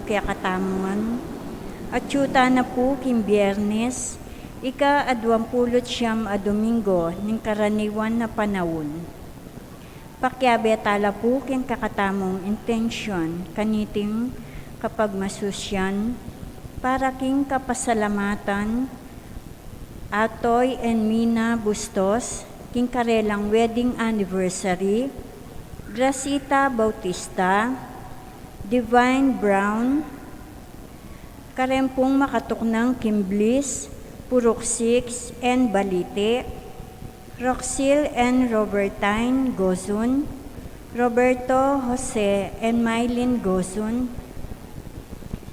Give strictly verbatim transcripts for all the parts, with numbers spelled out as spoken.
Kekatamu ngan, atyu tana pu king Biernes, ika-aduang pulu't siyam a Domingo ning karaniwan a panaun. Pakiabe tala pu king kekatamung intensyon kaniting kapagmasusyan para king kapasalamatan Atoy and Mina Bustos king karelang wedding anniversary, Gracita Bautista, Divine Brown, kareng pung makatuknang king Bliss, Purok six and Balite, Roxil and Robertine Gozun, Roberto, Jose and Mylene Gozun,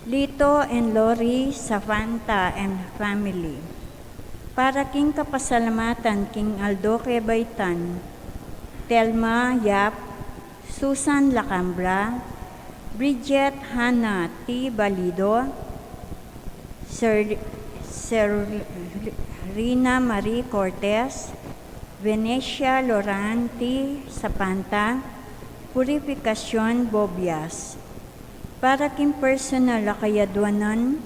Lito and Lori Savanta and family. Para king kapasalamatan king aldo kebaitan, Telma Yap, Susan Lacambra, Bridget Hannah T. Balido, Ser-, Serina Marie Cortez, Venetia Loran T. Sapanta, Purificacion Bobias. Para king personal a kayadwanan,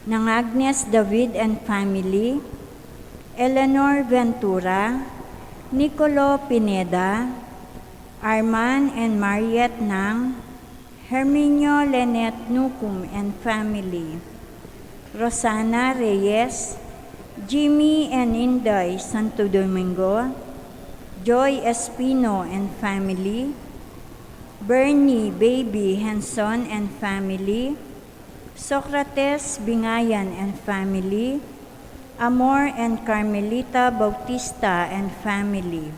nang Agnes David and family, Eleanor Ventura, Nicolo Pineda, Arman and Mariette Nang, Herminio Lenet Nucum and family, Rosana Reyes, Jimmy and Inday Santo Domingo, Joy Espino and family, Bernie Baby Henson and family, Socrates Bingayan and family, Amor and Carmelita Bautista and family,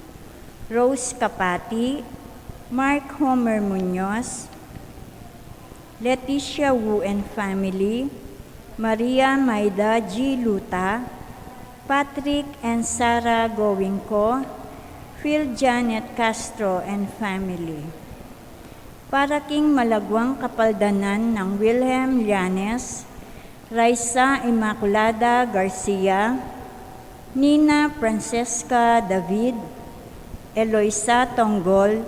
Rose Capati, Mark Homer Muñoz, Leticia Wu and family, Maria Maida G. Luta, Patrick and Sarah Gowingco, Phil Janet Castro and family. Para king malagwang kapaldanan nang Wilhelm Llanes, Raisa Immaculada Garcia, Nina Francesca David, Eloisa Tonggol,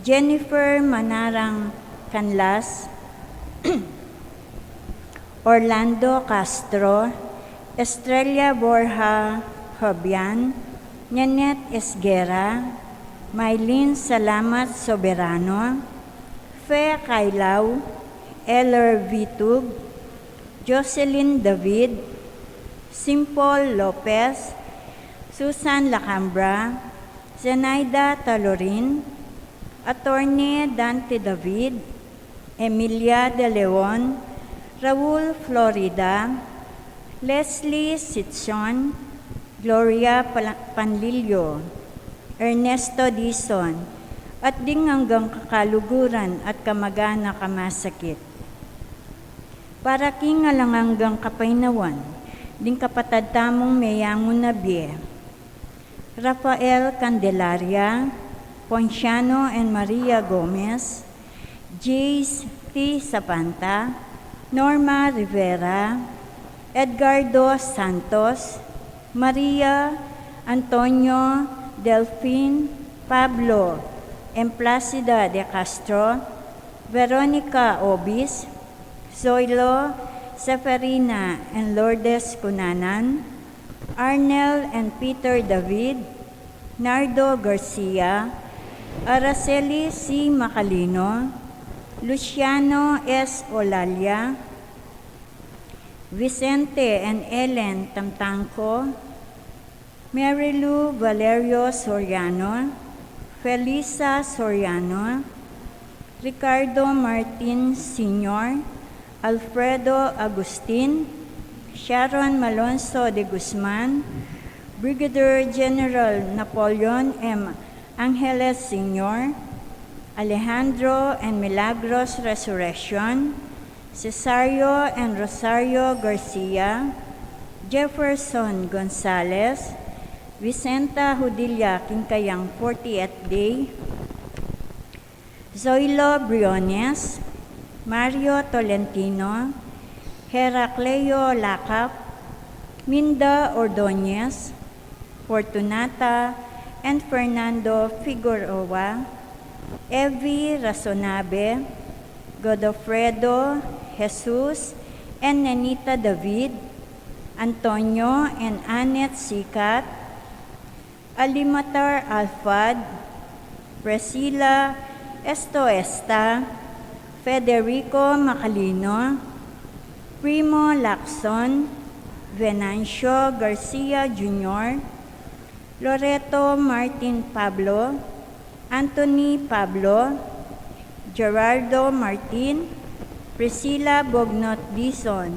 Jennifer Manarang Canlas, Orlando Castro, Estrella Borja Fabian, Nanette Esguerra, Mylene Salamat Soberano, Fe Kailaw, Eller Vitug, Jocelyn David, Simpol Lopez, Susan Lacambra, Zenaida Talorin, Attorney Dante David, Emilia De Leon, Raul Florida, Leslie Sitson, Gloria Pala-, Panlilio, Ernesto Dizon, at ding anggang kakaluguran at kamag-anak a masakit. Para king alang anggang kapaynawan ding kapatad tamung meyangu na bie, Rafael Candelaria, Ponciano and Maria Gomez, Jace T. Sabanta, Norma Rivera, Edgardo Santos, Maria, Antonio, Delfin, Pablo, and Placida de Castro, Veronica Obis, Zoilo, Seferina, and Lourdes Cunanan, Arnel and Peter David, Nardo Garcia, Araceli C. Macalino, Luciano S. Olalia, Vicente and Ellen Tamtangco, Mary Lou Valerio Soriano, Felisa Soriano, Ricardo Martin Senior, Alfredo Agustin, Sharon Malonzo de Guzman, Brigadier General Napoleon M. Angeles Senior, Alejandro and Milagros Resurreccion, Cesario and Rosario Garcia, Jefferson Gonzalez, Vicenta Judilla King kayang fortieth day, Zoilo Briones, Mario Tolentino, Heracleo Lacap, Minda Ordonez, Fortunata and Fernando Figueroa, Evi Rasonabe, Godofredo, Jesus, and Nenita David, Antonio and Annette Sikat, Alimatar Alfad, Priscilla Estoesta, Federico Macalino, Primo Lacson, Venancio Garcia Junior, Loreto Martin Pablo, Anthony Pablo, Gerardo Martin, Priscilla Bognot Dizon,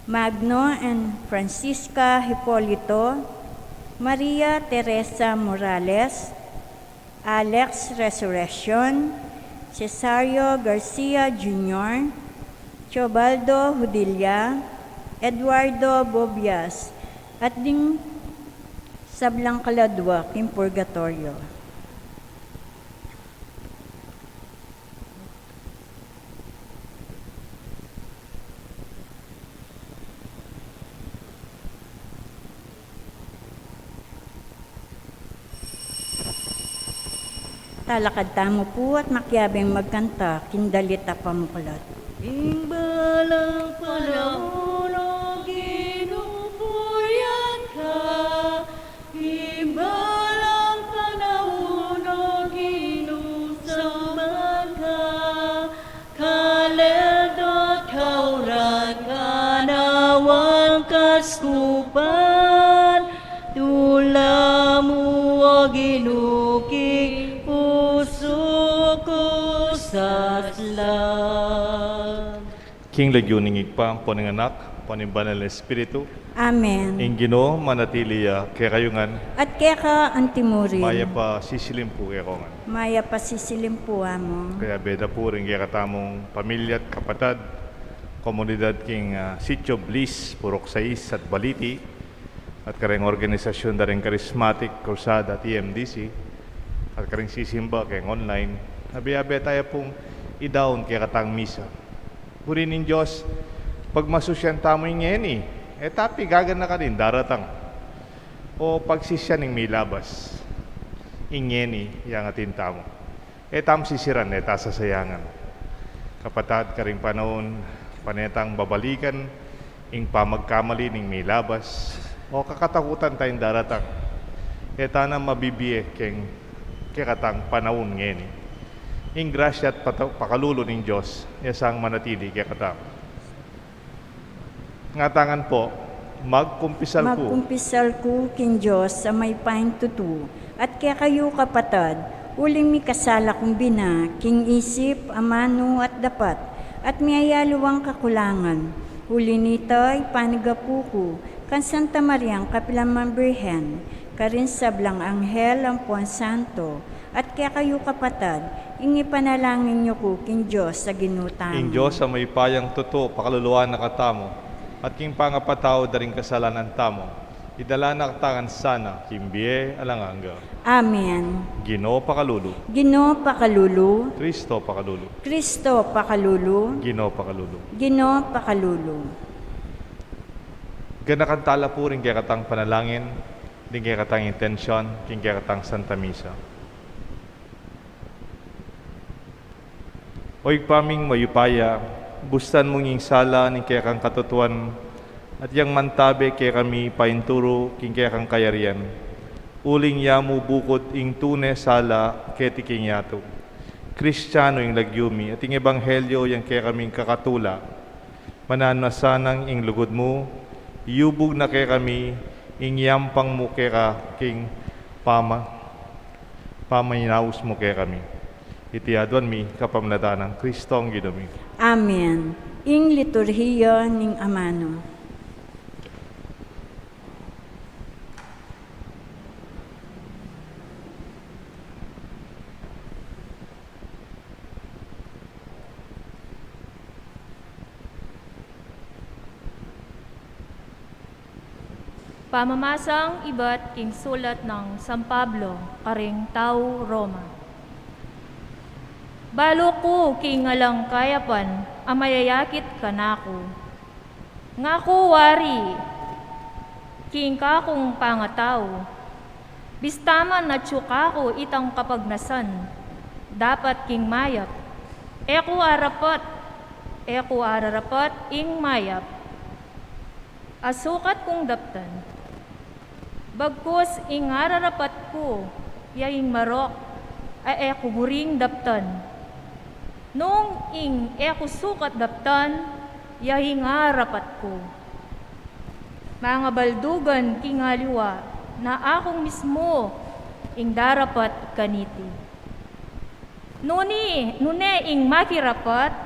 Magno and Francisca Hipolito, Maria Teresa Morales, Alex Resurreccion, Cesario Garcia Junior, Teobaldo Hudilla, Eduardo Bobias, at ding sablang kaladwa king purgatoryo. Talakad tamu pu at makiabing magkanta king dalit a pamuklat. Ing balang panaun, o Ginu, purian ka. Ing balang panaun, o Ginu, samban ka. Kaled at kauran, kanawang kaskupan, tula mu, o Ginu, king pusu ku saslan. King lagyu ning Ibpa, ampo ning Anak, ampo ning Banal a Espiritu. Amen. Ing Ginu manatili ya kekayu ngan. At keka antimurin. Mayap a sisilim pu kekongan. Mayap a sisilim pu, Among. Kayabe da pu ring kekatamung pamilya at kapatad, komunidad king, ah, Sitio Bliss, Purok sais at Baliti, at kareng organisasyun da ring Charismatic Crusade at E M D C, at kareng sisimba keng online, abe-abe taya pung idaun kekatang misa. Buri ning Dios, pagmasusyan tamu ing ngeni, e ta pigaganakan ing daratang, o pagsisyan ing milabas. Ing ngeni yang atin tamu, e tamu sisiran, e ta sasayangan. Kapatad, karing panaun pane tang babalikan ing pamagkamali ning milabas, o kakatakutan taya ing daratang, e ta na mabibie keng kekatang panaun ngeni. Ing grasya at pata-, pakalulu ning Dios, ya sang manatili kekatamu. Ngatamu ngan pu, magkumpisal ku. Magkumpisal ku king Dios a mayupayang tutu, at kekayu kapatad, uling mikasala kung bina king isip, amanu at dapat, at miyayaliwang kakulangan. Uli nita, ipanyawad ku kang Santa Mariang kapilan man Birhen, karing sablang anghel ampon santo, at kekayu kapatad, ing ipanalangin yu ku king Dios a Ginu tamu. Ing Dios a mayupayang tutu, pakaluluan na katamu, at king pangapatawad da ring kasalanan tamu, idala na katamu ngan sana king bie alang angga. Amen. Ginu pakalulu. Ginu pakalulu. Kristo pakalulu. Kristo pakalulu. Ginu pakalulu. Ginu pakalulu. Ganakan tala pu ring kekatang panalangin, ding kekatang intensyon, king kekatang Santa Misa. O Ibpa ming mayupaya, bustan mu ing sala ning kekang katutuan, at yang mantabe kekami paintulu king kekang kayarian. Uling ya mu bukud ing tune sala keti king yatu. Kristiano ing lagyu mi, at ing ebanghelyo yang kekaming kakatula. Mananu na sanang ing lugud mu, iyubug na kekami ing yampang mu keka king pama-, pamaynaus mu kekami. Iti aduan mi kapamilatan nang Kristong Ginu mi. Amen. Ing liturhiya ning amanu. Pamamasang ibat king sulat nang San Pablo karing tau Roma. Balu ku king alang kayapan a mayayakit kanaku. Ngaku wari, king kakung pangatau, bista man atyu kaku itang kapagnasan, dapat king mayap, E ku arapat, e ku ararapat ing mayap a sukat kung daptan. Bagkus ing ararapat ku ya ing marok a e ku buring daptan. Nung ing e ku sukat daptan ya ing arapat ku. Mangabaldugan king aliwa na aku mismu ing darapat kaniti. Nuni, nune ing makirapat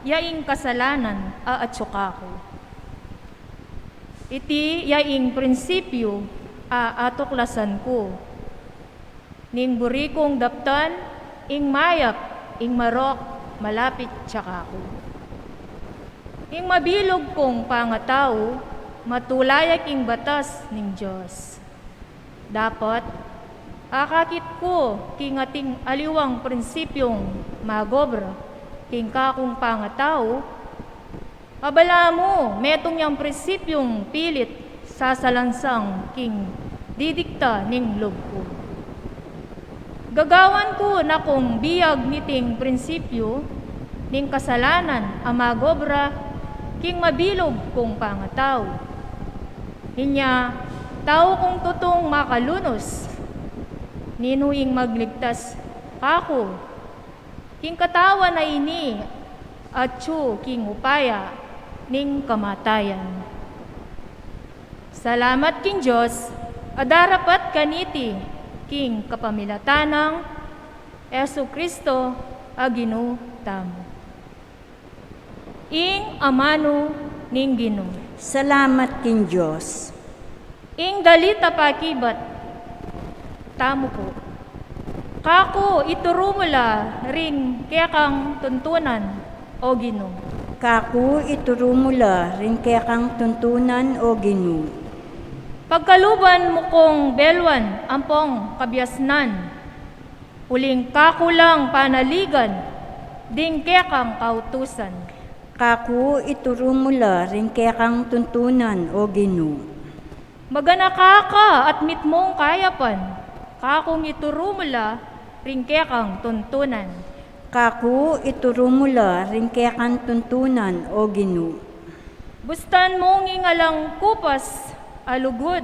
ya ing kasalanan a atyu kaku. Iti ya ing prinsipyu a atuklasan ku. Ning buri kung daptan ing mayap, ing marok malapit ya kaku. Ing mabilug kung pangatau matula ya king batas ning Dios. Dapat akakit ku king ating aliwang prinsipyung magobra king kakung pangatau. Abala mu, metung yang prinsipyung pilit sasalansang king didikta ning lub ku. Gagawan ku na kung biyag niting prinsipyu ning kasalanan a magobra king mabilug kung pangatau. Inya, tau kung tutung makalunus, ninu ing magligtas kaku king katawan a ini atyu king upaya ning kamatayan. Salamat king Dios a darapat kaniti king kapamilatan nang Jesu Kristo a Ginu tamu. Ing amanu ning Ginu. Salamat king Dios. Ing dalita pakibat tamu pu. Kaku ituru mu la ring kekang tuntunan, o Ginu. Kaku ituru mu la ring kekang tuntunan, o Ginu. Pagkaluban mu kung beluan ampong kabiasnan, uling kaku lang panaligan ding kekang kautusan. Kaku ituru mu la ring kekang tuntunan, o Ginu. Maganaka ka at mitmung kayapan, kakung ituru mu la ring kekang tuntunan. Kaku ituru mu la ring kekang tuntunan, o Ginu. Bustan mung ing alang kupas a lugud,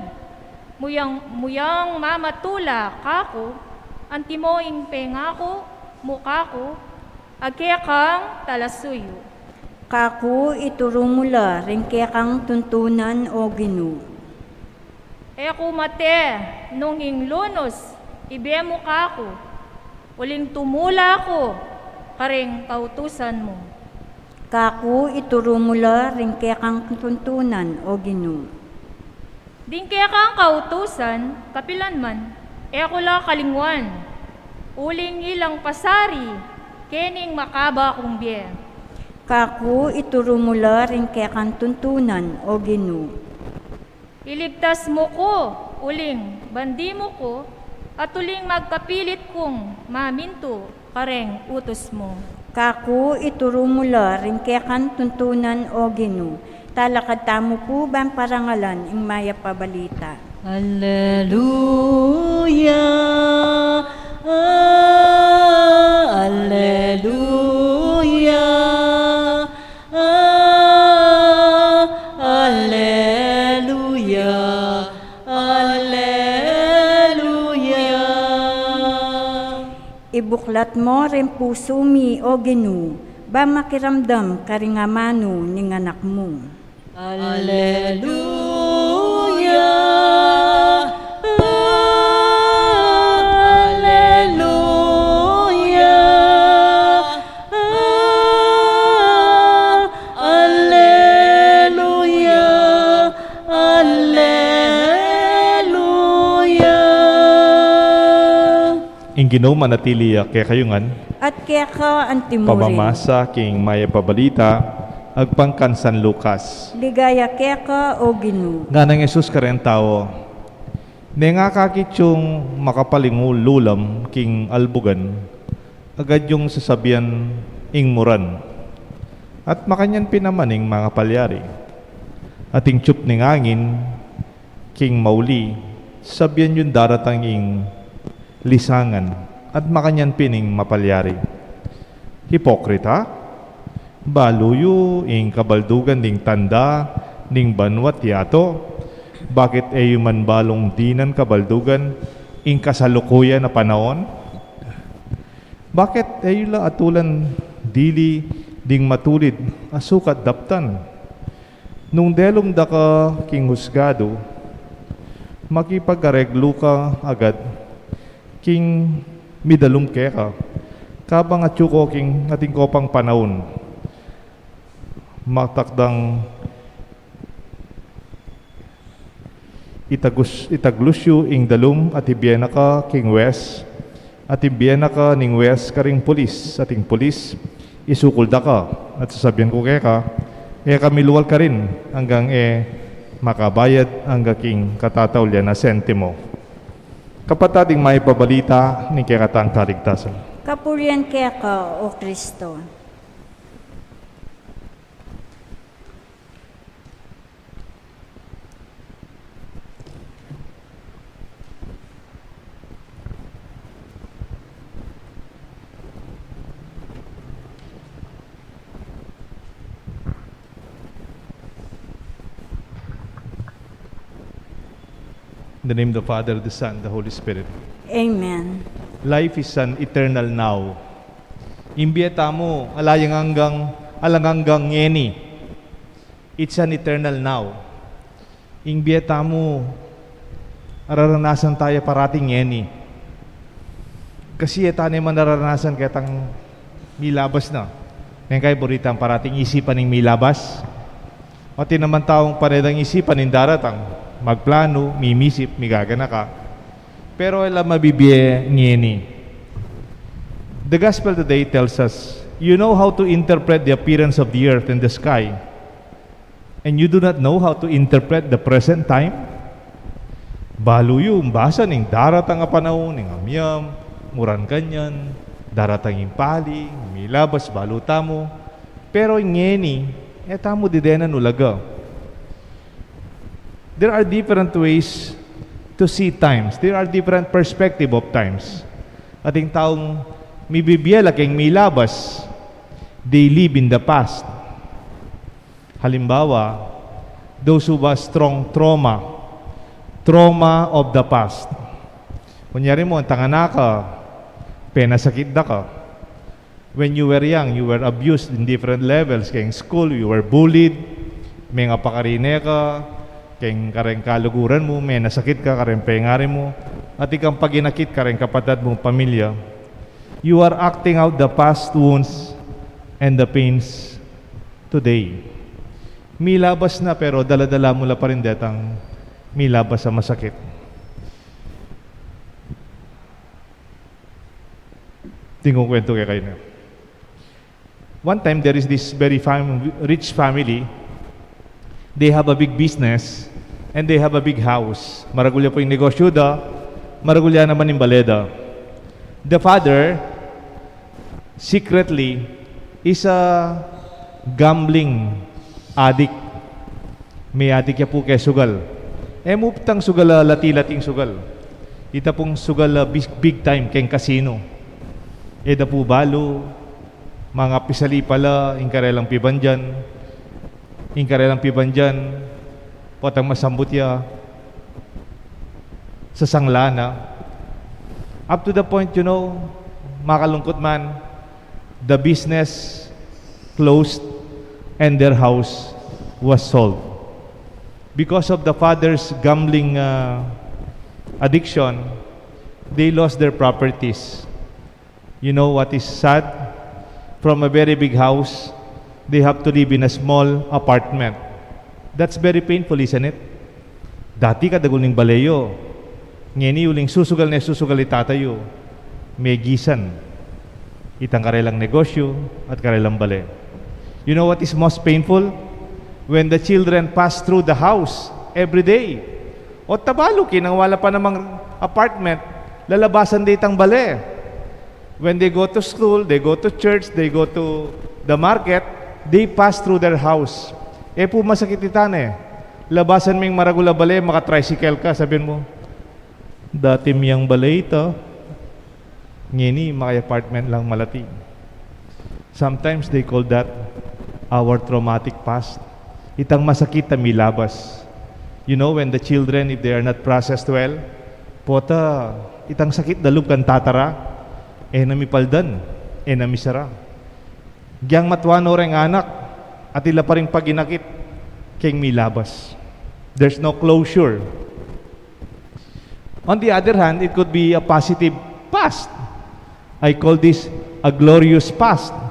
muyang, muyang mamatula kaku, antimo ing pengaku mu kaku, a kekang talasuyu. Kaku ituru mu la ring kekang tuntunan, o Ginu. E ku mate nung ing lunus ibe mu kaku, uling tumula ku karing kautusan mu. Kaku ituru mu la ring kekang tuntunan, o Ginu. Ding kekang kautusan, kapilan man, e ku la kalinguan, uling ilang pasari kening makaba kung bie. Kaku ituru mu la ring kekang tuntunan, o Ginu. Iligtas mu ku, uling bandi mu ku, at uling magkapilit kung mamintu kareng utus mu. Kaku ituru mu la ring kekang tuntunan, o Ginu. Talakad tamu pu ban parangalan ing mayap a balita. Alleluia, ah, alleluia, ah, alleluia, alleluia. Ibuklat mo ring pusu mi, o Ginu, ban makiramdam karing amanu ning anak mu. Alleluia, alleluia, alleluia, alleluia. Ing Ginu manatili ya kekayu ngan. At keka antimurin. Pamamasa king mayap a balita agpang kan San Lucas. Ligaya keka, o Ginu. Nganang Jesus kareng tau, ne ngakakit yung makapalingu lulam king albugan, agad yung sasabian ing muran. At makanyan pin naman ing mangapalyari. At ing tiyup ning angin, king mauli, sabian yung daratang ing lisangan, at makanyan pin ing mapalyari. Hipokrita, balu yu ing kabaldugan ding tanda ning banua't yatu. Bakit e yu man balung dinan kabaldugan ing kasalukuyan a panaun? Bakit e yu la atulan dili ding matulid a sukat daptan? Nung delum da ka king husgadu, makipag-areglu ka agad king midalum keka, kabang atyu ko king atin ko pang panaun. Matakdang itagus, itaglus yu ing dalum at ibie na ka king huwes, at ibie na ka ning huwes karing pulis, at ing pulis isukul da ka, at sasabian ku keka, e ka milual karin anggang e makabayad angga king katataulian a sentimo. Kapatad, ing mayap a balita ning kekatang kaligtasan. Kapurian keka, O Kristo. In the name of the Father, the Son, the Holy Spirit. Amen. Life is an eternal now. Ing bie tamu, alang anggang, alang anggang ngeni. It's an eternal now. Ing bie tamu, araranasan taya parati ngeni. Kasi e tane man nararanasan ketang milabas na. Neng kaya buri tang parating isipan ing milabas. Pati naman taung pane dang isipan ing daratang, magplanu, mimisip, migaganaka. Pero e la mabibie ngeni. The gospel today tells us, you know how to interpret the appearance of the earth and the sky, and you do not know how to interpret the present time? Balu yu umbasa ning daratang a panaun, ning amyam, muran kanyan, daratang ing pali, milabas, balu tamu. Pero ngeni, e tamu didenan ulaga. There are different ways to see times. There are different perspective of times. Ating taung mibibie la keng milabas, they live in the past. Halimbawa, those who have strong trauma, trauma of the past. Kunyari mu, antang anak ka, penasakit da ka. When you were young, you were abused in different levels. Keng school, you were bullied. Mengapakari ne ka, keng kareng kaluguran mu, menasakit ka, kareng pengari mu, at ikang paginakit, kareng kapatad mu, pamilya. You are acting out the past wounds and the pains today. Milabas na, pero dala-dala mu la pa rin detang milabas a masakit. Tingnan ko kwento kaya kayo na. One time, there is this very fam-, rich family. They have a big business and they have a big house. Maragul ya pu ing negosyu da, maragul ya naman ing bale da. The father, secretly, is a gambling addict. Meadik ya pu keng sugal. E mu tang sugal a lati-lating sugal. Ita pung sugal a big, big time keng kasino. E da pu balu, mangapisali pala ing karelang pibandian. Ing karelang pibandian, potang masambut ya, sasangla na. Up to the point, you know, makalungkut man, the business closed and their house was sold. Because of the father's gambling, uh, addiction, they lost their properties. You know what is sad? From a very big house, they have to live in a small apartment. That's very painful, isn't it? Dati kadagul ning bale yu. Ngeni uling susugal ne susugal i tata yu, megisan itang karelang negosyu at karelang bale. You know what is most painful? When the children pass through the house every day. O tabalu ki nang wala pa namang apartment, lalabasan de itang bale. When they go to school, they go to church, they go to the market, they pass through their house. E pu masakit ita ne. Labasan meng maragul a bale, maka-tricycle ka, sabian mu, dati miyang bale ita, ngeni maka-apartment lang malati. Sometimes they call that our traumatic past. Itang masakit a milabas. You know, when the children, if they are not processed well, pota, itang sakit da lub kang tata ra, e na mipaldan, e na misara. Gyang matua no reng anak, atin la pa ring paginakit keng milabas. There's no closure. On the other hand, it could be a positive past. I call this a glorious past.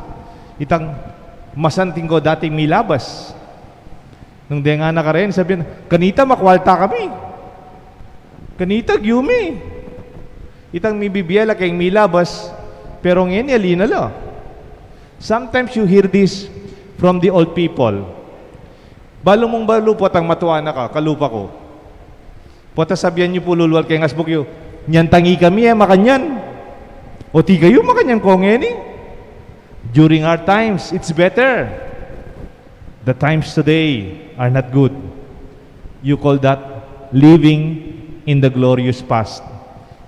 Itang masanting ko dating milabas. Nung deng anak a rin, sabian, "Kanita makwalta kami. Kanita gyumi." Itang mibibie la keng milabas, pero ngeni ali na la. Sometimes you hear this from the old people. Balu mung balu, potang matua na ka, kalupa ku. Pota sabian yu pu lulwal keng asbuk yu, "Nian tangi kami e makanyan." O ti kayu makanyan ko ngeni? During our times, it's better. The times today are not good. You call that living in the glorious past.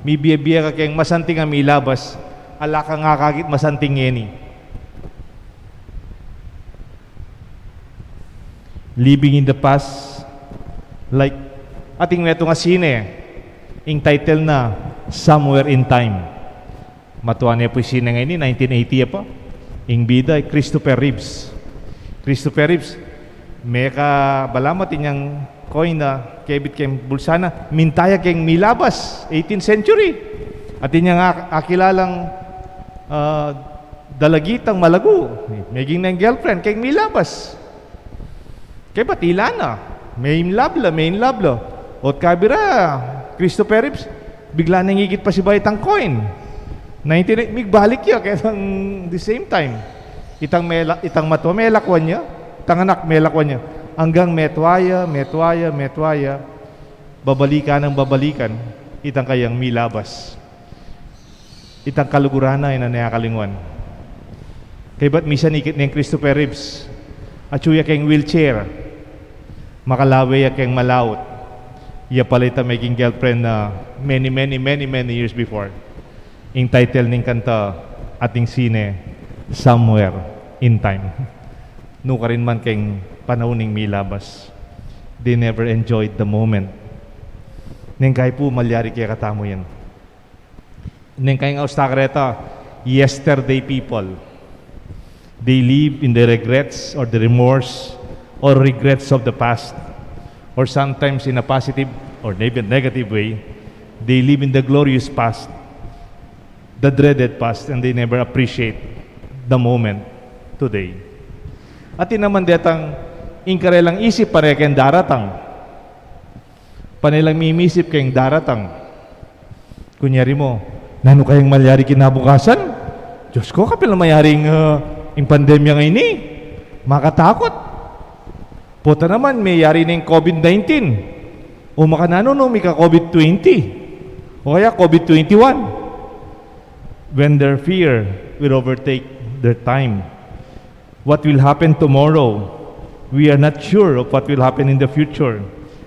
Mibie-bie ka keng masanting a milabas, ala kang akakit masanting ngeni. Living in the past, like, ating metung a sine, ing title na Somewhere in Time. Matua ne pu ing sine ngeni, nineteen eighty ya pa. Ing bida i Christopher Reeves. Christopher Reeves, meka balamu atin yang coin na kebit keng bulsa na, minta ya keng milabas, eighteenth century. Atin yang ak-, akilalang, ah, dalagitang malagu, meging neng girlfriend, keng milabas. Kaybat ila na, me-in love la, me-in love la. Ot kabira, Christopher Reeves, bigla neng ikit pasibayu itang coin. Nineteen, migbalik ya, ketang the same time. Itang mela-, itang matua, melakwan ya. Itang anak, melakwan ya. Anggang metua ya, metua ya, metua ya. Babalikan nang babalikan itang kayang milabas. Itang kaluguran na, e na ne akalingwan. Kaybat misan ikit neng Christopher Reeves, atyu ya keng wheelchair, makalawe ya keng malaut. Ya pala itang meging girlfriend na many, many, many, many years before. Ing title ning kanta ating sine, Somewhere in Time. Nukarin man keng panaun ning milabas, they never enjoyed the moment. Neng kay pu, malyari kekatamu yan. Neng kayang Austa kareta, yesterday people. They live in the regrets or the remorse or regrets of the past. Or sometimes in a positive or even negative way, they live in the glorious past, the dreaded past, and they never appreciate the moment today. Atin naman detang ing karelang isip pane keng daratang. Pane lang mimisip keng daratang. Kunyari mu, nanu kayang malyari kinabukasan? Diyos ko, kapilan mayaring, ah, ing pandemya ngeni? Makatakut. Pota naman, meyari neng COVID nineteen. O makananu no, mika-COVID twenty. O kaya COVID twenty-one. When their fear will overtake their time. What will happen tomorrow? We are not sure of what will happen in the future.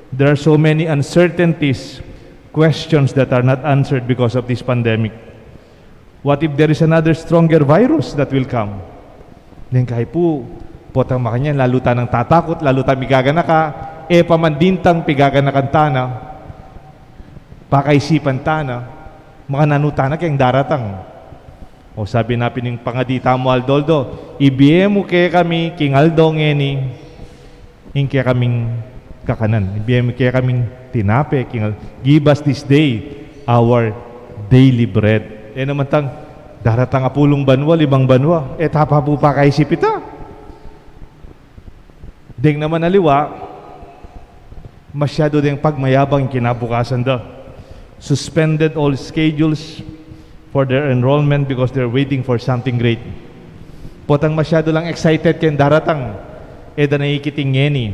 There are so many uncertainties, questions that are not answered because of this pandemic. What if there is another stronger virus that will come? Neng kay pu, potang makanyan, lalu tanang tatakut, lalu ta migaganaka, e pa man dintang pigaganakan tana, pakaisipan tana, makananu tana keng daratang. O sabi na pin ning pangadi tamu aldo-aldo, "Ibie mu kekami king aldo ngeni ing kekaming kakanan. Ibie mu kekaming tinape king al-, give us this day our daily bread." E naman tang daratang a pulung banua, limang banua, e ta pa pu pakaisip ita. Deng naman aliwa, masyadu deng pagmayabang kinabukasan da. Suspended all schedules for their enrollment because they're waiting for something great. Potang masyadu lang excited keng daratang, e da na ikiting ngeni.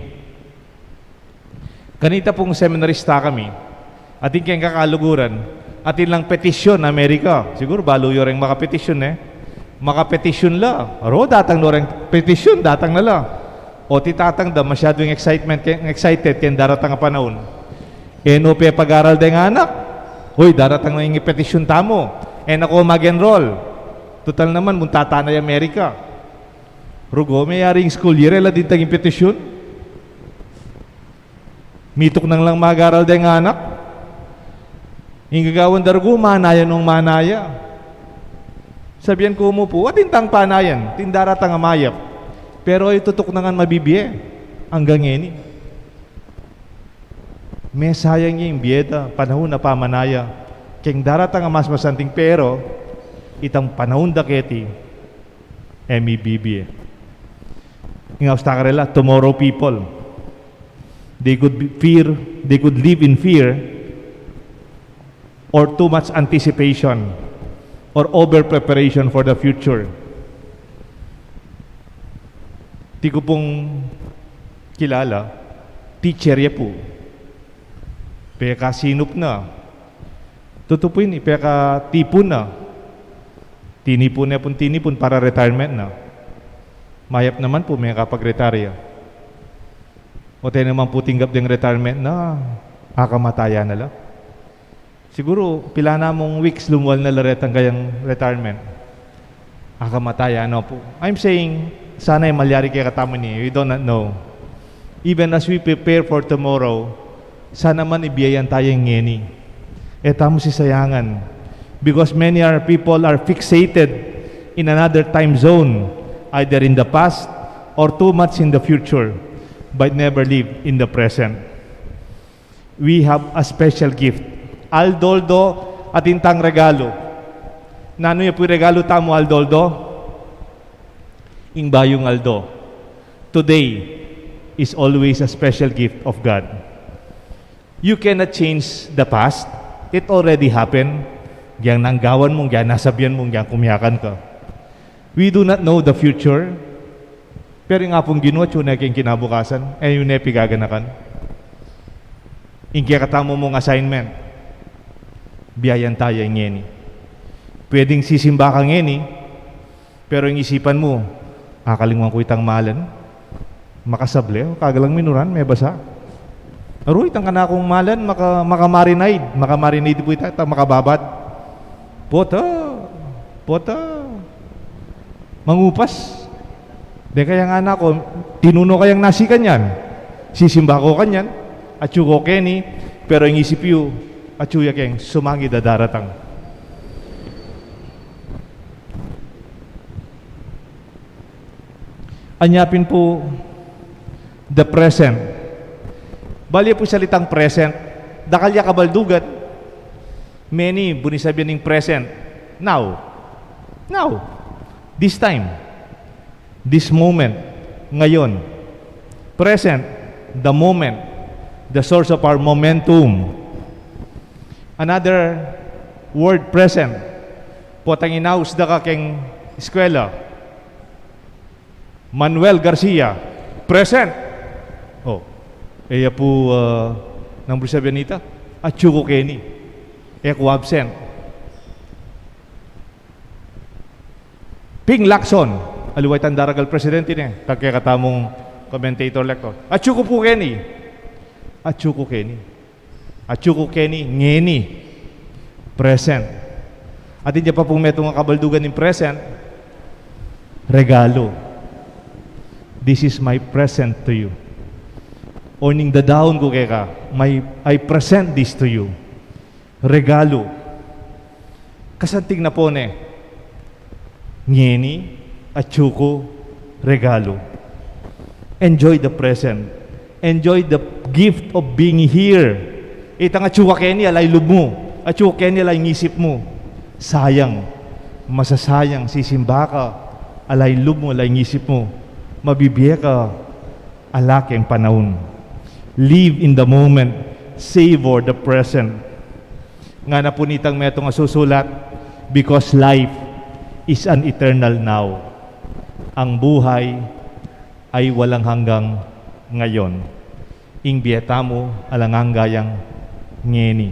Kanita pung seminarista kami, atin keng kakaluguran, atin lang petisyun Amerika. Siguru balu yu reng makapetisyun, e. Makapetisyun la. Aro, datang no reng petisyun, datang na la. O ti tatang da, masyadu ing excitement keng, excited keng daratang a panaun. E no pepag-aral deng anak. Uy, daratang na ing petisyun tamu. E na ko mag-enroll. Tutal naman, munta tana ya Amerika. Rugo, meyari ing school year, e la dintang ing petisyun. Mituknang lang mag-aral deng anak. Ing gagawan da rugo, manaya nung manaya. Sabian ku mu pu, atin tang panayan, atin daratang a mayap. Pero e yu tutuknangan mabibie anggang ngeni. Mesayang ya ing bie da, panaun a pamanaya keng daratang a mas masanting, pero itang panaun da keti, e mibibie. Ing aus ta karela, tomorrow people. They could be fear, they could live in fear or too much anticipation or over preparation for the future. Ti ku pung kilala, teacher ya pu. Pekasinup na. Tutu pu ini, pekatipun na. Tinipun ne pung tinipun para retirement na. Mayap naman pu, mekapag-retire ya. Ote naman pu tinggap deng retirement na, akamatayan na la. Siguru, pilan na mung weeks lumual na la retang kayang retirement. Akamatayan na pu. I'm saying, sana e malyari kekatamu ini. We do not know. Even as we prepare for tomorrow, sana man ibiayan taya ngeni. E tamu sisayangan. Because many are people are fixated in another time zone, either in the past or too much in the future, but never live in the present. We have a special gift. Aldo-aldo atin tang regalu. Nanu ya pu ing regalu tamu aldo-aldo? Ing bayung aldo. Today is always a special gift of God. You cannot change the past. It already happened. Gyang nanggawan mu, gyang nasabian mu, gyang kumiakan ka. We do not know the future. Pero ing Apung Ginu, atyu ne keng kinabukasan, e yu ne pigaganakan. Ing kekatamu mung assignment, biayan taya ngeni. Pwedeng sisimba ka ngeni, pero ing isipan mu, akalingwan ku itang malan. Makasable, o, kagalang minuran, mebasa. Aru, itang kanakung malan, maka-, maka-marinade, maka-marinade pu ita, itang makababad. Pota, pota. Mangupas. Deng kayang anak ku, tinunu kayang nasi kanyan. Sisimba ku kanyan, atyu ku keni, pero ing isip yu, atyu ya keng sumangid a daratang. Anya pin pu, the present. Bale pu salitang present, dakal ya kabaldugan. Many, buni sabian ing present. Now. Now. This time. This moment. Ngayon. Present. The moment. The source of our momentum. Another word, present. Potang inaus da ka keng eskwela. Manuel Garcia, present. O, e ya pu, ah, nang buri sabian ita, atyu ku keni. E ku absent. Ping Lacson, aliwa itang daragal presidente ne, tang kekatamung commentator lector. Atyu ku pu keni. Atyu ku keni. Atyu ku keni, ngeni. Present. Atin ya pa pung metung a kabaldugan ning present, regalu. This is my present to you. O ning dadaun ku keka, my, I present this to you. Regalu. Kasanting na po ne. Ngeni, atyu ku, regalu. Enjoy the present. Enjoy the gift of being here. Itang atyu ka keni, ala ing lub mu. Atyu ka keni, ala ing isip mu. Sayang. Masasayang, sisimba ka. Ala ing lub mu, ala ing isip mu. Mabibie ka. Ala keng panaun. Live in the moment. Savor the present. Ngana pu nitang metung a susulat, because life is an eternal now. Ang buhay ay walang hanggang ngayon. Ing bie tamu, alang angga yang ngeni.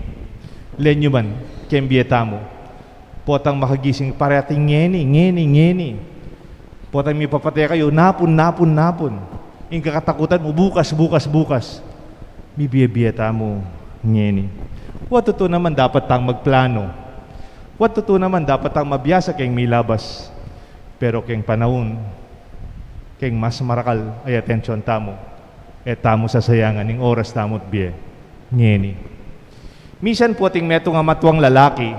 Lenyu man, keng bie tamu. Potang makagising, parati ngeni, ngeni, ngeni. Potang mipapate kayu, napun, napun, napun. Ing kakatakutan mu, bukas, bukas, bukas. Mibie-bie tamu ngeni. Wa tutu naman dapat tang magplano. Wa tutu naman dapat tang mabiasa keng milabas. Pero keng panaun, ing mas marakal a atensyon tamu, e tamu sasayangan ing oras tamu at bie ngeni. Misan pu ating metung a matuang lalaki,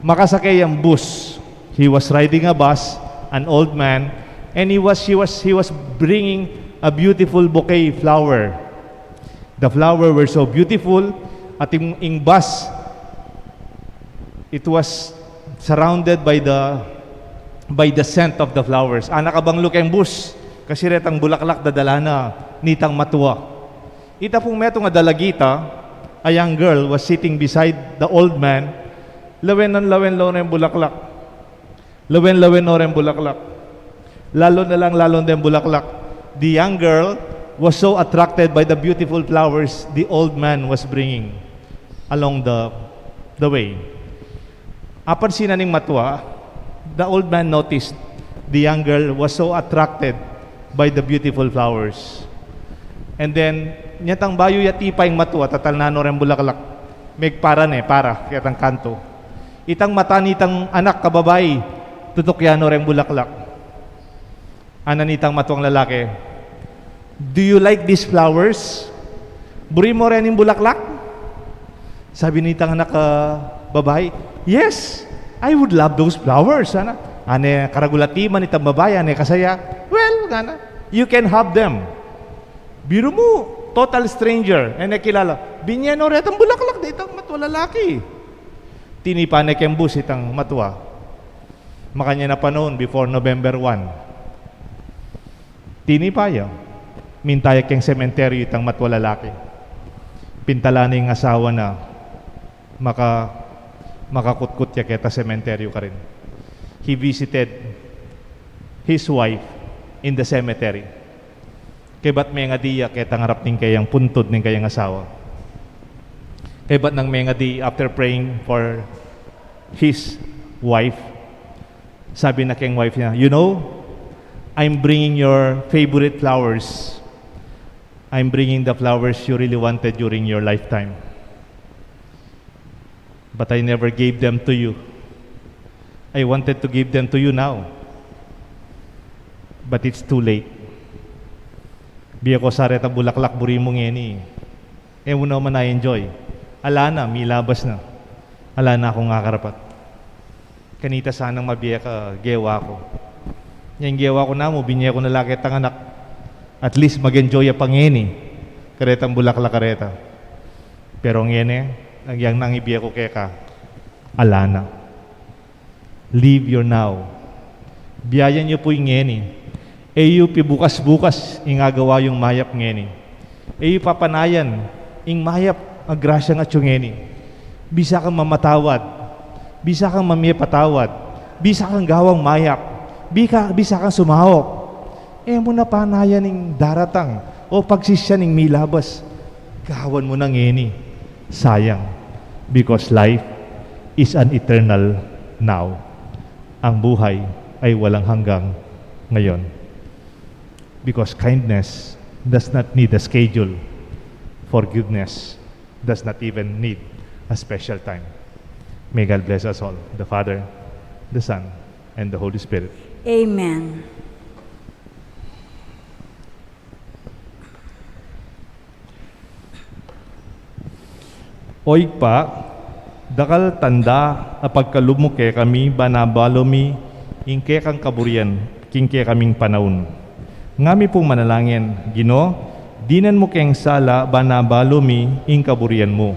makasake yang bus. He was riding a bus, an old man, and he was, he was, he was bringing a beautiful bouquet flower. The flower were so beautiful, at ing, ing bus, it was surrounded by the, by the scent of the flowers. Ana kabang lukeng bus, kasi retang bulaklak dadala na nitang matua. Ita pung metung a dalagita, a young girl, was sitting beside the old man. Lawen-lawen no reng bulaklak. Lawen-lawen no reng bulaklak. Lalo na lang, lalo na reng bulaklak. The young girl was so attracted by the beautiful flowers the old man was bringing along the, the way. Apansinan ning matua, the old man noticed the young girl was so attracted by the beautiful flowers. And then, nyatang bayu ya tipa ing matua, tatalnan no reng bulaklak. Megpara ne, para, ketang kantu. Itang mata nitang anak a babai, tutukyan no reng bulaklak. Ana nitang matuang lalaki, "Do you like these flowers? Buri mu reng bulaklak?" Sabi nitang anak a babai, "Yes, I would love those flowers." Ana, ane karagulatiman nitang babai, ane kasaya, "Well," ngana, "you can have them." Biru mu, total stranger, e ne kilala. Binye no retang bulaklak ditang matua lalaki. Tinipa ne keng bus itang matua. Makanyan a panaun, before November one. Tinipa ya, minta ya keng sementeryo itang matua lalaki. Pintala na ing asawa na maka-, makakutkut ya keta sementeryo karin. He visited his wife in the cemetery. Kaybat mengadi ya ketang arap ning kayang puntud ning kayang asawa. Kaybat nang mengadi, after praying for his wife, sabi na keng wife niya, "You know, I'm bringing your favorite flowers. I'm bringing the flowers you really wanted during your lifetime. But I never gave them to you. I wanted to give them to you now. But it's too late. Bie ku sa retang bulaklak buri mu ngeni. E mu naman na-enjoy. Ala na, milabas na. Ala na kung akarapat. Kanita sanang mabie ka gewa ku. Nya ing gewa ku namu, binye ku na la ketang anak. At least mag-enjoy ya pa ngeni karetang bulaklak a reta. Pero ngeni, agyang nang ibie ku keka, ala na." Live your now. Biayan yu pu ing ngeni. E yu pibukas-bukas ing agawa yung mayap ngeni. E yu papanayan ing mayap a grasyang atyu ngeni. Bisa kang mamatawad. Bisa kang mamie patawad. Bisa kang gawang mayap. Bika-, bisa kang sumaok. E mu na panayan ing daratang o pagsisyan ing milabas. Gawan mu na ngeni. Sayang. Because life is an eternal now. Ang buhay ay walang hanggang ngayon. Because kindness does not need a schedule. Forgiveness does not even need a special time. May God bless us all, the Father, the Son, and the Holy Spirit. Amen. O Ibpa, dakal tanda a pagkalub mu kekami, ban abalu mi ing kekang kaburian king kekaming panaun. Ngami pung manalangin, Ginu, dinan mu keng sala ban abalu mi ing kaburian mu.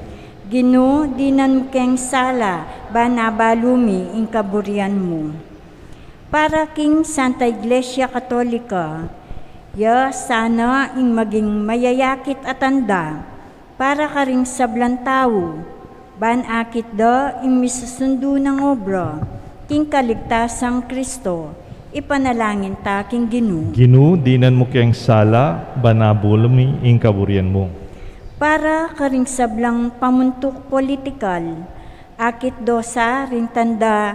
Ginu, dinan mu keng sala ban abalu mi ing kaburian mu. Para king Santa Iglesia Katolika, ya sana ing maging mayayakit a tanda para karing sablang tau, ban akit da ing misusundu nang obra king kaligtasang Kristo, ipanalangin ta king Ginu. Ginu, dinan mu keng sala ban abalu mi ing kaburian mu. Para karing sablang pamuntuk politikal, akit da sa ring tanda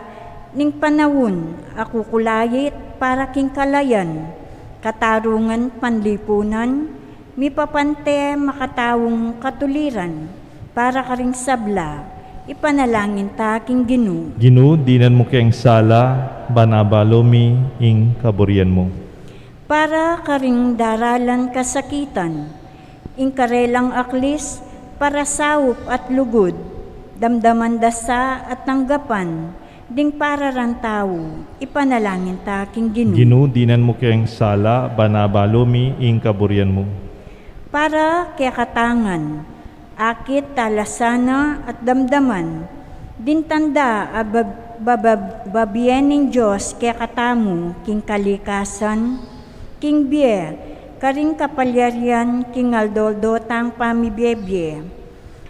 ning panaun a kukulait para king kalayan, katarungan panlipunan, mipapante makataung katuliran para karing sabla, ipanalangin ta king Ginu. Ginu, dinan mu keng sala ban abalu mi ing kaburian mu. Para karing daralan kasakitan, ing karelang aklis, para saup at lugud, damdaman da sa at tanggapan, ding para rang tau, ipanalangin ta king Ginu. Ginu, dinan mu keng sala, ban abalu mi ing kaburian mu. Para kekatang ngan, akit talasan na at damdaman, ding tanda a bab-, babab-, babie ning Dios kekatamu king kalikasan, king bie, karing kapalyarian, king aldo-aldo tang pamibie-bie.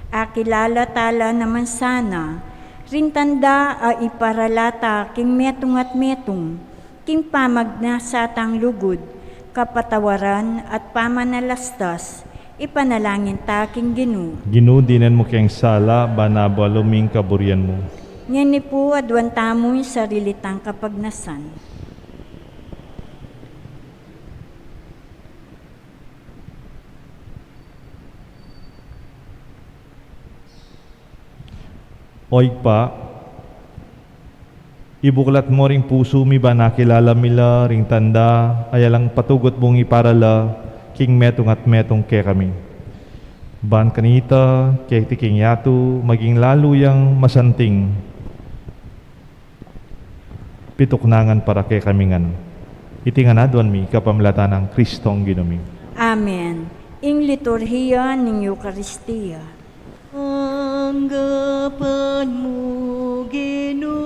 Akilala tala naman sana, ring tanda a iparala ta king metung at metung, king pamagnasa tang lugud, kapatawaran at pamanalastas, ipanalangin ta king Ginu. Ginu, dinan mu keng sala, ban abalu mi ing kaburian mu. Ngeni pu, aduan tamu ing sarili tang kapagnasan. O Ibpa, ibuklat mu ring pusu mi ban akilala mi la ring tanda a yalang patugut mung iparala king metung at metung kekami. Ban kanita, keti king yatu, maging lalu yang masanting pituknangan para kekami ngan. Iti ngan aduan mi kapamilatan nang Kristong Ginu mi. Amen. Ing liturhiya ning Eukaristia. Tanggapan mu, Ginu,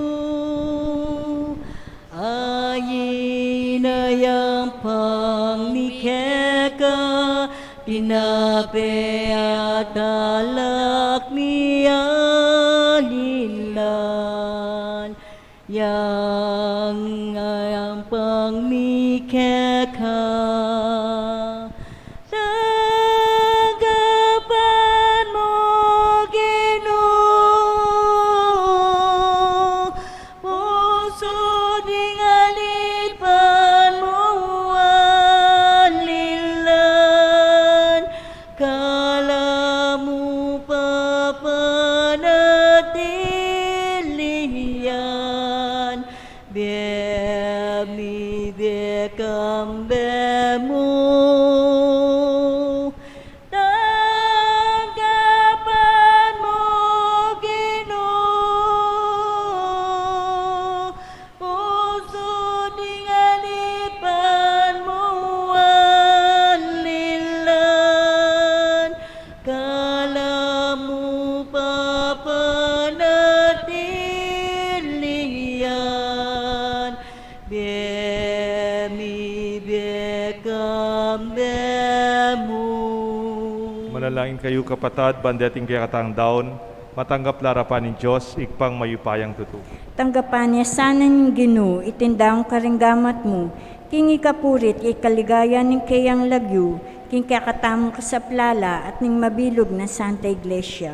a ing yampang mi keka, tinape at alak mi alinlan. Yang yampang mi keka, tanggapan mu, Ginu, pusu ding alipan mu alinlan, kalamu papanatili yan, bie mi bie kambe mu. Tanggapan mu, Ginu, pusu ding alipan mu alinlan, kalamu papanatili yan, bie mi bie kambe mu. Manalangin kayu, kapatad, ban deting kekatang daun, matanggap la arapan ning Dios, Ibpang mayupayang tutu. Tanggapan na sana ning Ginu iting daun karing gamat mu, king ikapuri't ikaligaya ning keyang lagyu, king kekatamung kasaplalan at ning mabilug nang Santa Iglesia.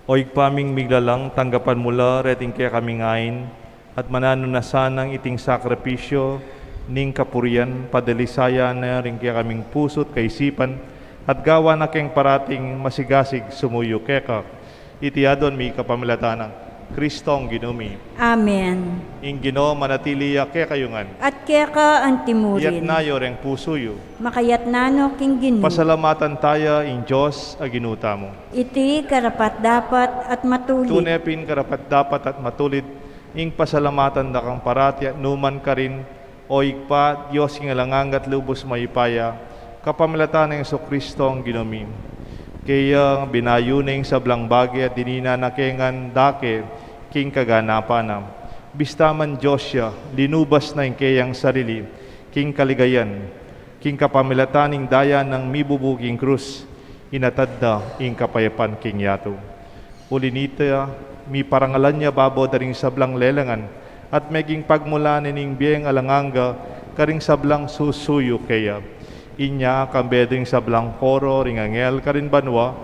O Ibpa ming miglalang, tanggapan mu la reting kekaming ain, at mananu na sanang iting sakripisyu ning kapurian, padalisayan na ring kekaming pusu't kaisipan, at gawan na keng parating masigasig sumuyu keka. Iti aduan mi kapamilatan nang Kristong Ginu mi. Amen. Ing Ginu manatili ya kekayu ngan. At keka antimurin. Iyatas yu reng pusu yu. Makayatas no king Ginu. Pasalamatan taya ing Dios a Ginu tamu. Iti karapat-dapat at matulid. Tune pin karapat-dapat at matulid ing pasalamatan da kang parati at nukarin man, O Ibpa, Dios king alang angga at lubus mayupaya, kapamilatan nang Jesucristo a Ginu mi. Kaya binayu na ing sablang bage at dinina na kami ngan dake king kaganapan na. Bista man Dios ya, linubas na ing keyang sarili king kaligayan, king kapamilatan ning daya nang mibubu king krus, inatad da ing kapayapan king yatu. Uli nita, miparangalan ya babo da ring sablang lelangan, at meging pagmulan na ning bieng alang angga karing sablang susuyu keya. Inya, kambe da ring sablang koro ring anghel karin banua,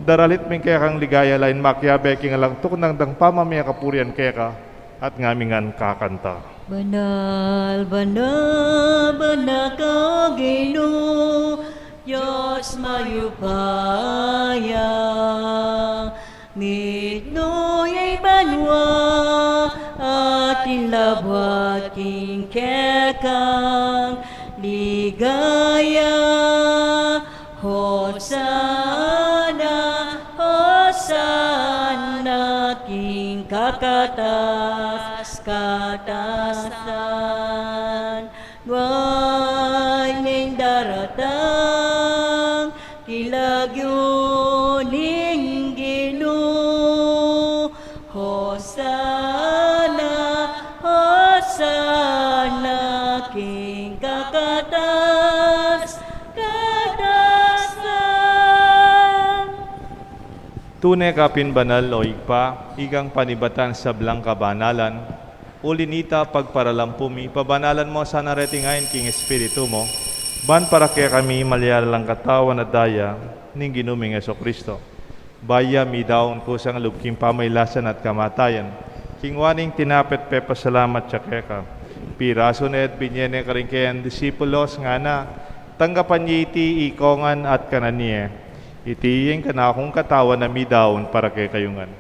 daralit mi ing kekang ligaya lain makiabe king alang tuknang dang pamamie kapurian keka, at ngami ngan kakanta. Banal, banal, banal ka, Ginu, Dios mayupaya. Mitmu ya ing banua at ing labuad king kekang lig- Gaya, Hosanna, Hosanna king kakatas-katasan. Nuan ing daratang king lagyu ning Ginu. Hosanna, Hosanna king kakatas-katasan. Tune ka pin banal, o Ibpa, ikang panibatan sablang kabanalan. Uli na nita, pagparalampu mi, pabanalan mu sana reting ain king Espiritu mu, ban para kekami malyari lang katawan at daya ning Ginu ming Jesucristo. Bayu ya midaun kusang lub king pamailasan at kamatayan, kingwa ne ing tinape at pepasalamat ya keka, pirasu ne at binye ne karing kayang disipulos, ngana: Tanggapan ye iti ikongan at kanan ye. Iti ing kanakung katawan a midaun para kekayu ngan.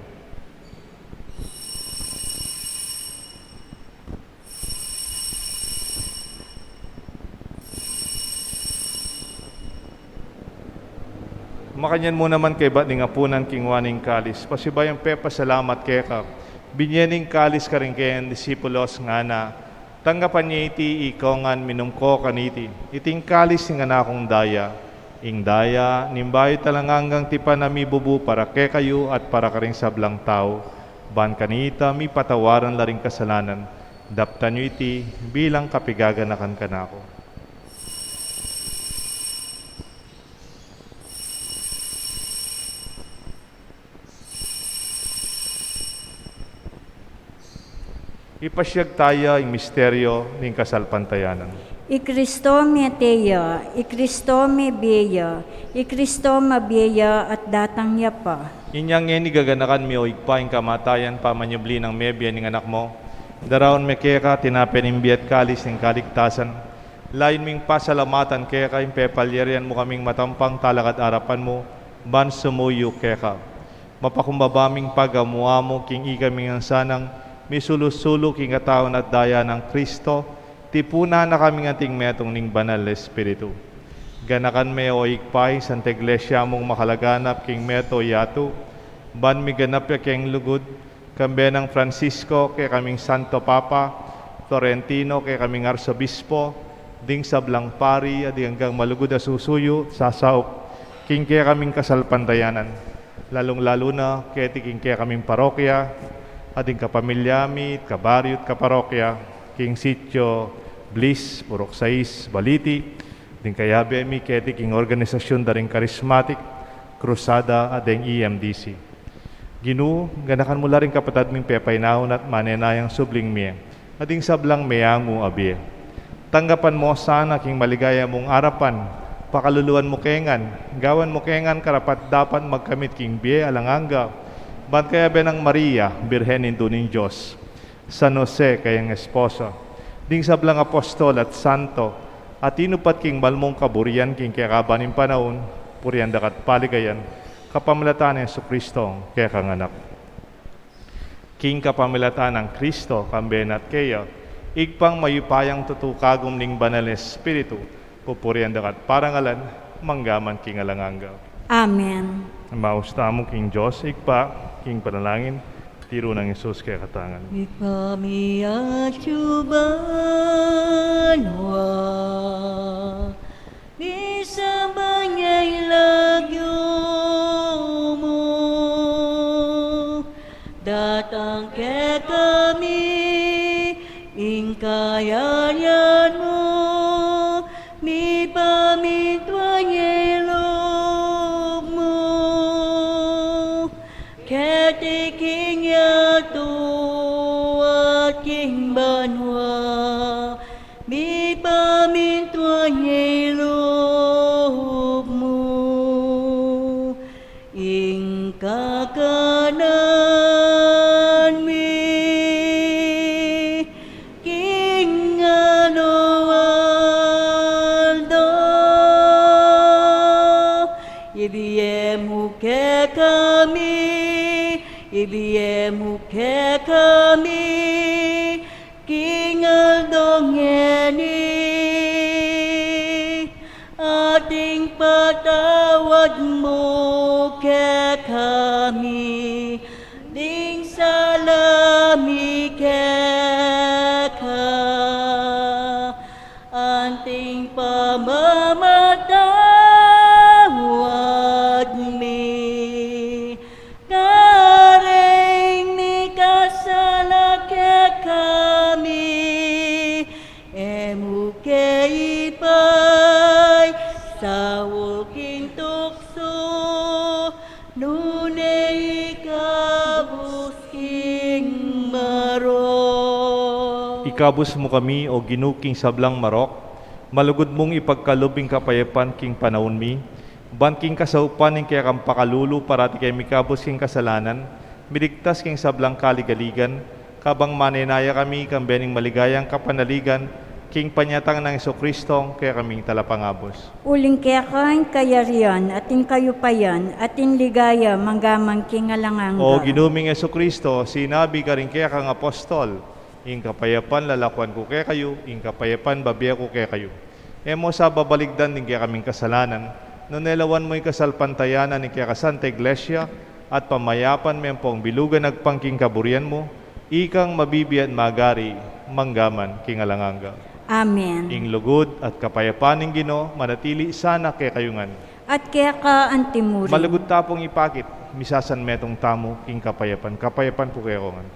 Makanyan mu naman kaybat ning apunan, kingwa ne ing kalis, pasibayu yang pepasalamat keka, binye ne ing kalis karing kayang disipulos, ngana: Tanggapan ye iti ikongan, minum ko kaniti. Iti ing kalis ning kanakung daya, ing daya ning bayu at alang anggang tipan a mibubu para kekayu at para karing sablang tau, ban kanita mipatawaran la ring kasalanan. Daptan yu iti bilang kapigaganakan kanaku. Ipasiag taya ing misteryo ning kasalpantayanan. I Kristo mete ya, i Kristo mebie ya, i Kristo mabie ya at datang ya pa. Inya ngeni gaganakan mi, o Ibpa, ing kamatayan pamanyubli nang mebie ning Anak mu. Daraun mi keka tinape ning bie at kalis ning kaligtasan. Layun ming pasalamatan keka ing pepalyarian mu kaming matampang talakad arapan mu, ban sumuyu keka. Mapakumbaba ming pagamu-amu king ikami ngan sanang misulu-sulu king katawan at daya nang Kristo, tipunan na kaming anting metung ning Banal a Espiritu. Ganakan me, o Ibpa, ing Santa Iglesia mung makalaganap king meto yatu, ban miganap ya keng lugud, kambe nang Francisco, kekaming Santo Papa, Florentino, kekaming Arsobispo, ding sablang pari, at ding anggang malugud a susuyu, sasaup king kekaming kasalpantayanan, lalung-lalu na keti king kekaming parokya, at ding kapamilya mi, kabaryu at kaparokya, king sitio Bliss, Purok sais, Baliti, ding kayabe mi keti king organisasyun da ring Karismatik, Krusada, at ding E M D C. Ginu, ganakan mu la ring kapatad ming pepainaun at manenayang subling mie, at ding sablang meangu a bie. Tanggapan mu sana king maligaya mung arapan, pakaluluan mu ke ngan, gawan mu ke ngan karapat-dapat magkamit king bie alang angga, ban kayabe nang Maria, Birhen Indu ning Dios, San Jose kayang esposo, ding sablang apostol at santo, a tinupat king banal mung kaburian king kekaba ning panaun, purian da ka at paligayan, kapamilatan nang Jesucristo, kekang Anak. King kapamilatan nang Kristo, kambe na at keya, Ibpang mayupayang tutu kagum ning Banal a Espiritu, pupurian da ka at parangalan, mangga man king alang angga. Amen. Maus tamu king Dios Ibpa, king panalangin, tiru nang Jesus kekatang ngan. Ibpa mi atsu banua, misamban ya ing lagyu mu, datang kekami ing kayarian mu, mipamintuan ya ing lub mu keti king yatu at king banua. Mipamintuan ya ing lub mu, ing kakanan mi king alang angga. Ibie mu kekami, ibie mu kekami king aldo ngeni. mu kekami, ding sala mi keka, anting pamamatawad mi karing mikasala kekami, e mu ke ipaisaul king tuksu, nune ikabus king marok. Ikabus mu kami, O Ginu, king sablang marok, malugud mung ipagkalub ing kapayapan king panaun mi, ban king kasaupan ning kekang pakalulu parati keng mikabus king kasalanan, miligtas king sablang kaligaligan, kabang manenaya kami kambe ning maligayang kapanaligan king panyatang nang Jesucristo, kekaming Talapangabus. Uling keka ing kayarian, at ing kayupayan, at ing ligaya, manggaman king alang angga. O Ginu ming Jesucristo, sinabi karing kekang apostol, ing kapayapan lalakuan ku kekayu, ing kapayapan babie ku kekayu. E mu sa babaligdan ding kekaming kasalanan, nune lawan mu ing kasalpantayanan ning keka Santa Iglesia, at pamayapan me ampong bilugan agpang king kaburian mu, ikang mabibie at magari, manggaman king alang angga. Amen. Ing lugud at kapayapan ning Ginu, manatili sana kekayu ngan. At keka antimurin. Malugud ta pung ipakit, misasanmetung tamu king kapayapan. Kapayapan pu kekayu ngan.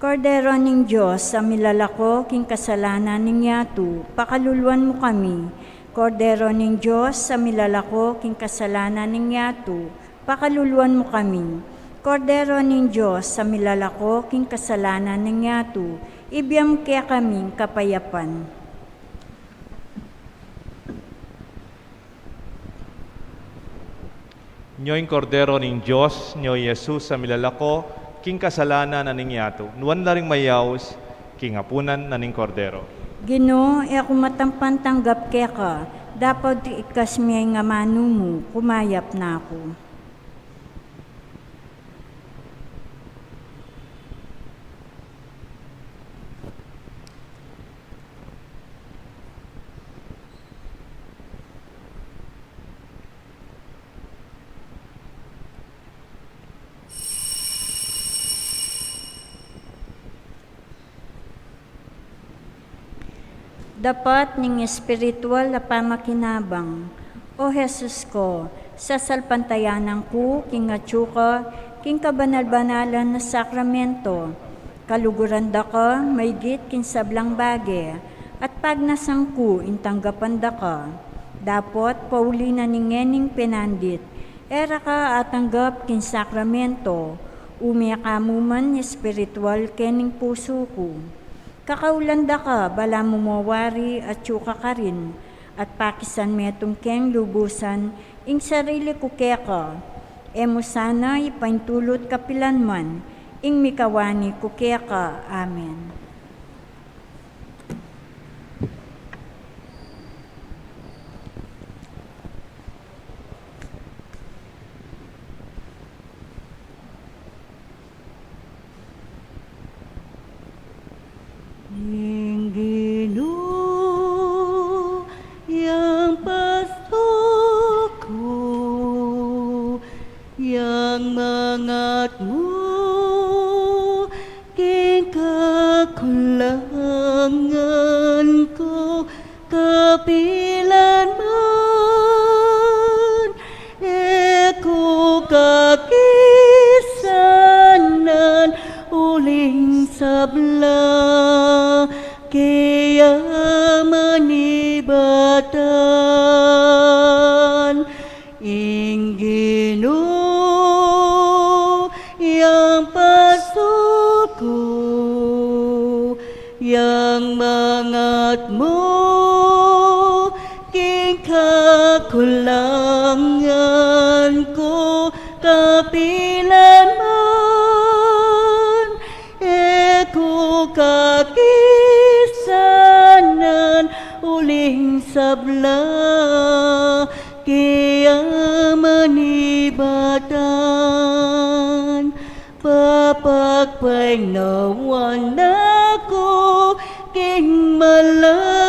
Kordero ning Dios, a milalako king kasalanan ning yatu, pakaluluan mu kami. Kordero ning Dios, a milalako king kasalanan ning yatu, pakaluluan mu kami. Kordero ning Dios, a milalako king kasalanan ning yatu, ibie mu kekami ing kapayapan. Nyo ing Kordero ning Dios, nyo i Jesus a milalako king kasalanan na ning yatu. Nuan la ring mayaus king apunan na ning Kordero. Ginu, e ku matampan tanggap keka, dapot ikasme ing amanu mu, kumayap na ku. Dapat ning espiritual a pamakinabang. O Jesus ko, sasalpantayanan ku king atyu ka king kabanal-banalan a sakramento. Kaluguran da ka maigit king sablang bage, at pagnasan ku ing tanggapan da ka. Dapot pauli na ning ngening penandit, e ra ka atanggap king sakramento, ume ka mu man espiritual kening pusu ku. Kakaulan da ka, balamu mo wari atyu ka karin, at pakisan metung keng lubusan ing sarili ku keka. E mu sana ipaintulut kapilan man ing mikawani ku keka. Amen. Ing Ginu yang pastor ku, yang mangat mu king kakulangan ku, kapilan man e ku kakisanan uling sabla, kaya manibatan. Ing Ginu yang pastor ku, yang mangat mu king kakulangan ku, kapilan man e ku kakisanan uling sabla, kaya manibatan. Papagpainawan na ku king mala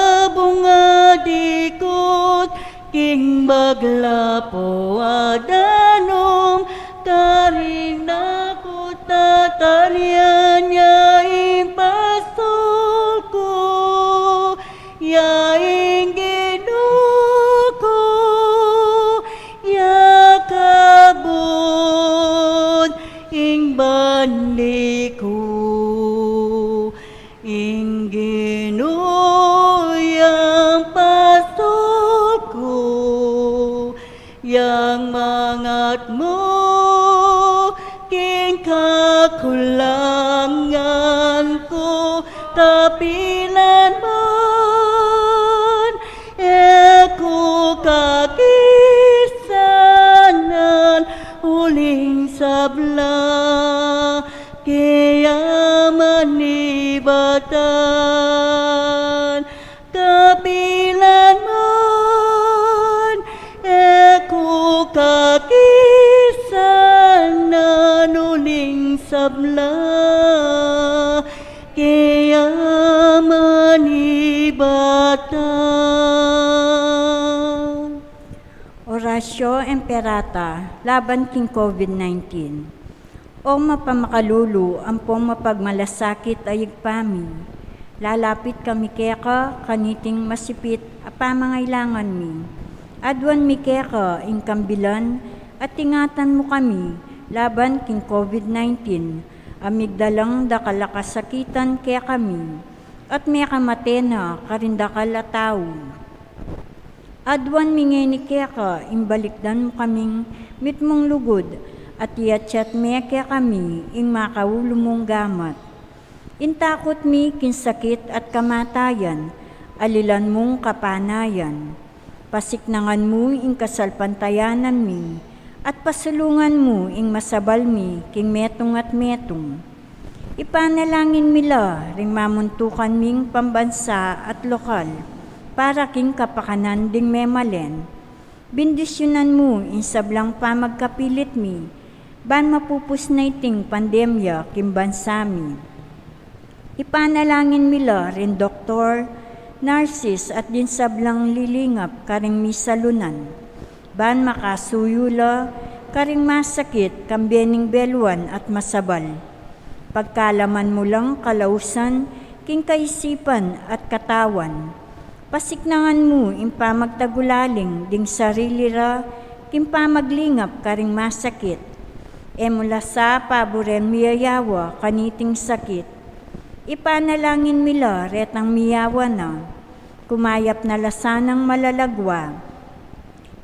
Bagla po a danum, karing dakut at tarian ya ing pastor ku, ya ing Ginu ku, ya kabud ing bandi ku. Ing Ginu yang pastor ku, yang mangatmu king kakulangan ku, kapilan man e ku kakisanan uling sabla, kaya manibatan, kapilan man e ku kakisanan uling sabla, kaya manibatan. Oratio Imperata laban king COVID nineteen. O mapamakalulu ampong mapagmalasakit a Ibpa mi, lalapit kami keka kaniting masipit a pamangailangan mi. Aduan mi keka ing kambilan at ingatan mu kami laban king COVID nineteen a migdalang dakal a kasakitan kekami at mekamate na karing dakal a tau. Aduan mi ngeni keka ing balikdan mu kaming mitmung lugud at iatyat me kekami ing makaulu mung gamat. Ing takut mi king sakit at kamatayan, alilan mung kapanayan. Pasiknangan mu ing kasalpantayanan mi at pasulungan mu ing masabal mi king metung at metung. Ipanalangin mi la ring mamuntukan ming pambansa at lokal para king kapakanan ding memalen. Bindisyunan mu ing sablang pamagkapilit mi ban mapupus na iting pandemya king bansa mi. Ipanalangin mi la ring doktor, narsis at ding sablang lilingap karing misalunan ban makasuyu la karing masakit kambe ning beluan at masabal. Pagkalaman mu lang kalausan king kaisipan at katawan. Pasiknangan mu ing pamagtagulaling ding sarili ra king pamaglingap karing masakit. E mu la sa paburen miyayawa kaniting sakit. Ipanalangin mi la retang miyawa na. Kumayap na la sanang malalagwa.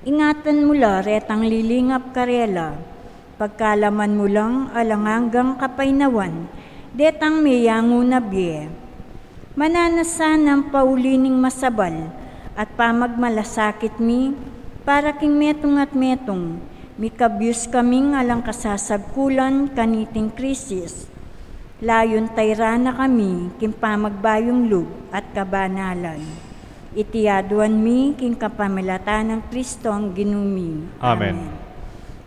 Ingatan mu la retang lilingap karela. Pagkalaman mu lang alang anggang kapaynawan detang meyangu na bie. Mananu sanang pauli ning masabal at pamagmalasakit mi para king metung at metung, mikabyus kaming alang kasasagkulan kaniting krisis. Layun tayran na kami king pamagbayung lub at kabanalan. Iti aduan mi king kapamilatan nang Kristong Ginu mi. Amen. Amen.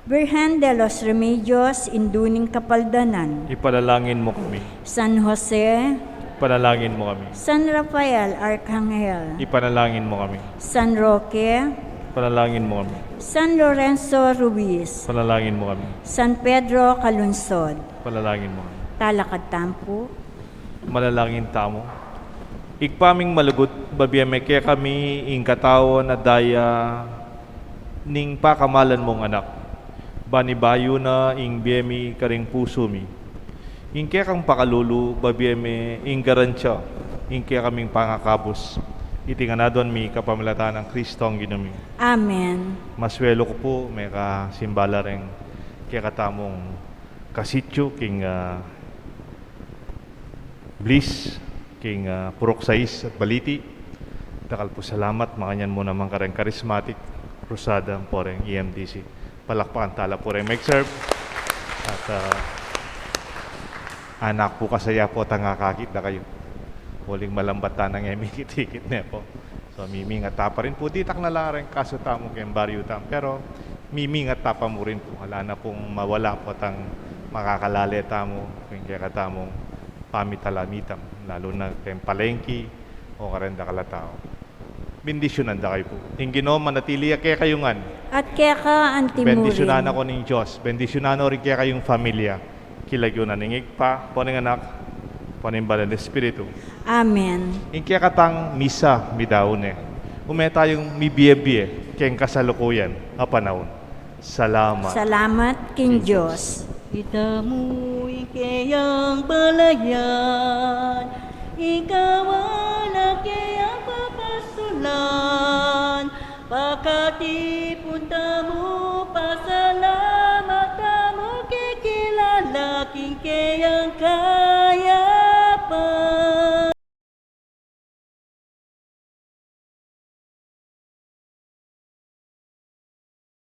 Birhen de los Remedios, Indu ning Kapaldanan. Ipanalangin mu kami. San Jose. Ipanalangin mu kami. San Rafael Arcangel. Ipanalangin mu kami. San Roque. Ipanalangin mu kami. San Lorenzo Ruiz. Ipanalangin mu kami. San Pedro Calungsod. Ipanalangin mu kami. Talakad tamu pu. Manalangin tamu. Ibpa ming malugud, babie me kekami ing katawan a daya ning pakamalan mung Anak, ban ibayu na ing bie mi karing pusu mi. Ing kekang pakalulu, babie me ing garantiya ing kekaming pangakabus. Iti ngan aduan mi kapamilatan nang Kristong Ginu mi. Amen. Maswelu ku pu, mekasimba la reng kekatamung kasityu king, ah, Bliss, king, ah, Purok Sais at Baliti. Dakal pu salamat, makanyan mu naman kareng Charismatic, Cruzada, ampo reng E M D C. Palakpakan tala pu reng mekserb. At, ah, anak pu, kasaya pu tang akakit da kayu. Uling malambat tanang e mikit-ikit ne pu. So, mimingat ta pa rin pu, ditak na la reng kasu tamu keng baryu tamu, pero mimingat ta pa mu rin pu. Ala na pung mawala pu tang makakalale tamu keng kekatamung pamitalamitan, lalu na keng palengki o kareng dakal a tau. Bendisyunan da kayu pu ing Ginu, manatili ya kekayu ngan. At keka antimurin. Bendisyunan na kayu ning Dios, bendisyunan no ring kekayung familia. King lagyu na ning Ibpa, ampo ning Anak, ampo ning Banal a Espiritu. Amen. Ing kekatang misa midaun ne. Ume tayung mibie-bie keng kasalukuyan a panaun. Salamat. Salamat king Dios. Itamu ing keyang balayan, ikawa na keyang papasulan, pakati